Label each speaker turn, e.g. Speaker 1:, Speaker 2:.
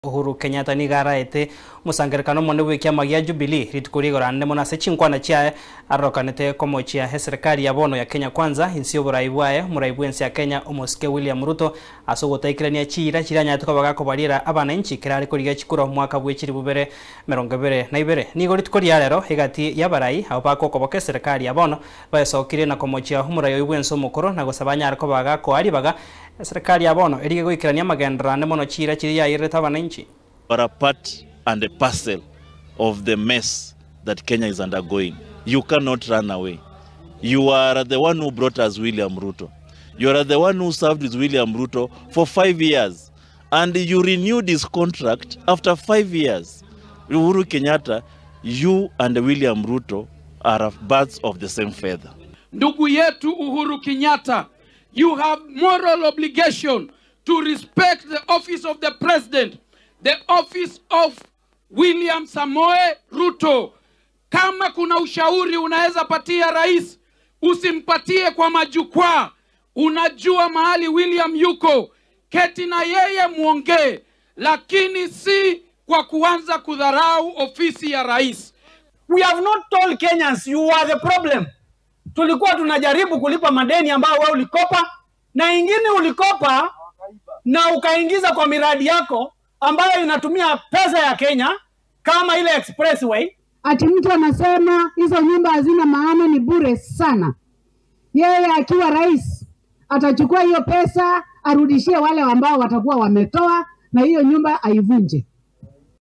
Speaker 1: Uhuru Kenyatta nigo araete omosangererekano omonene bw'ekiama gia Jubilee rituko rigoro ande mono ase chinkwana chiaye arokanete komochia eserekari ya bono ya Kenya Kwanza inse y'oborai bwaye omorai bw'ense ya Kenya omosike William Ruto ase ogotaikerania chiira chiria anyarete koba gakobariera abananchi ekero are korigia chikura omwaka bwe chilifu bibere 22. Nigo rituko ria rero egati y'abarai abwo bakokoboka eserekari ya bono baesokirie na komochia omorai oyio bw'ense omokoro na gosaba anyare koba gakoa ribaga Eserekari ya bono erige goikerania amagenderero ande mono chiira chiria yairerete abananchi.
Speaker 2: are part and a parcel of the mess that Kenya is undergoing. You cannot run away. You are the one who brought us William Ruto. You are the one who served with William Ruto for five years. And you renewed his contract after five years. Uhuru Kenyatta, you and William Ruto are birds of the same feather.
Speaker 3: Ndugu yetu Uhuru Kenyatta, you have moral obligation to respect the office of the president, the office of William Samoe Ruto. Kama kuna ushauri unaweza patia rais, usimpatie kwa majukwaa. Unajua mahali William yuko, keti na yeye muongee, lakini si kwa kuanza kudharau ofisi ya rais.
Speaker 4: We have not told Kenyans you are the problem. Tulikuwa tunajaribu kulipa madeni ambayo wewe ulikopa na ingine ulikopa na ukaingiza kwa miradi yako ambayo inatumia pesa ya Kenya kama ile expressway.
Speaker 5: Ati mtu anasema hizo nyumba hazina maana, ni bure sana. Yeye akiwa rais atachukua hiyo pesa arudishie wale ambao watakuwa wametoa, na hiyo nyumba aivunje.